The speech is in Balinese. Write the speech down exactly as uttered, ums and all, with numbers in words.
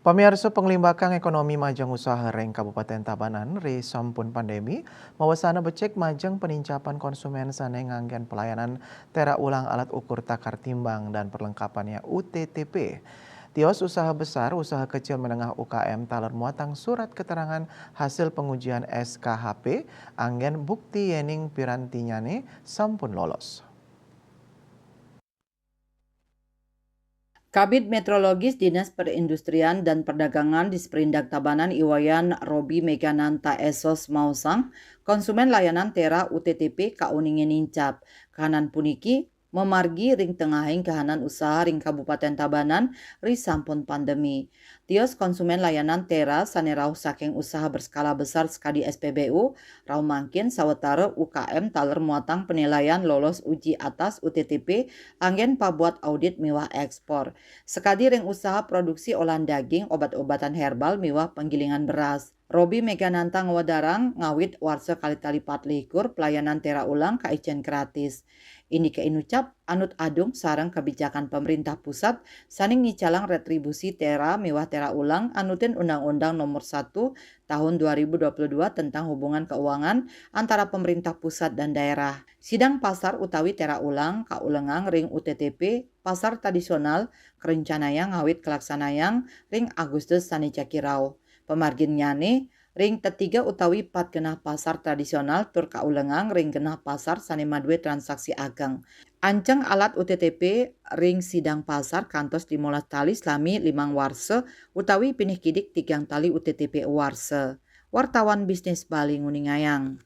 Pamiarsa, panglimbakan ekonomi majeng usaha ring Kabupaten Tabanan ri sampun pandemi, mawasana becik majeng panincapan konsumen sane nganggen pelayanan tera ulang alat ukur takar timbang dan perlengkapannya U T T P. Tios usaha besar, usaha kecil menengah U K M taler muatang surat keterangan hasil pengujian S K H P, anggen bukti yening pirantinyane sampun lolos. Kabid Meteorologis Dinas Perindustrian dan Perdagangan Disperindag Tabanan I Wayan Robi Megananta Esos maosang, konsumen layanan tera U T T P kauningin nincap. Kahanan puniki mamargi ring tengahing kahanan usaha ring Kabupaten Tabanan ri sampun pandemi. Tios konsumen layanan tera sane rauh saking usaha berskala besar sakadi S P B U, rauh mangkin sawatara U K M taler muatang penilaian lolos uji atas U T T P anggen pabuat audit miwah ekspor. Sakadi ring usaha produksi olahan daging, obat-obatan herbal miwah penggilingan beras. Robi Megananta ngwedarang ngawit warsa kalih tali patlikur pelayanan tera ulang kaicen gratis. Indike inucap anut adung sareng kebijakan pemerintah pusat sane ngicalang retribusi tera miwah tera ulang anutin Undang-Undang Nomor satu Tahun dua ribu dua puluh dua tentang Hubungan Keuangan antara Pemerintah Pusat dan Daerah. Sidang pasar utawi tera ulang kaulengang ring U T T P pasar tradisional karencanayang ngawit kalaksanayang ring Agustus sane jagi rauh. Pamarginnyane ring tetiga utawi pat genah pasar tradisional tur kaulengang ring genah pasar sane madue transaksi ageng. Anceng alat U T T P ring sidang pasar kantos limolas tali salami limang warsa utawi pinih kidik tigang tali U T T P warsa. Wartawan Bisnis Bali nguningayang.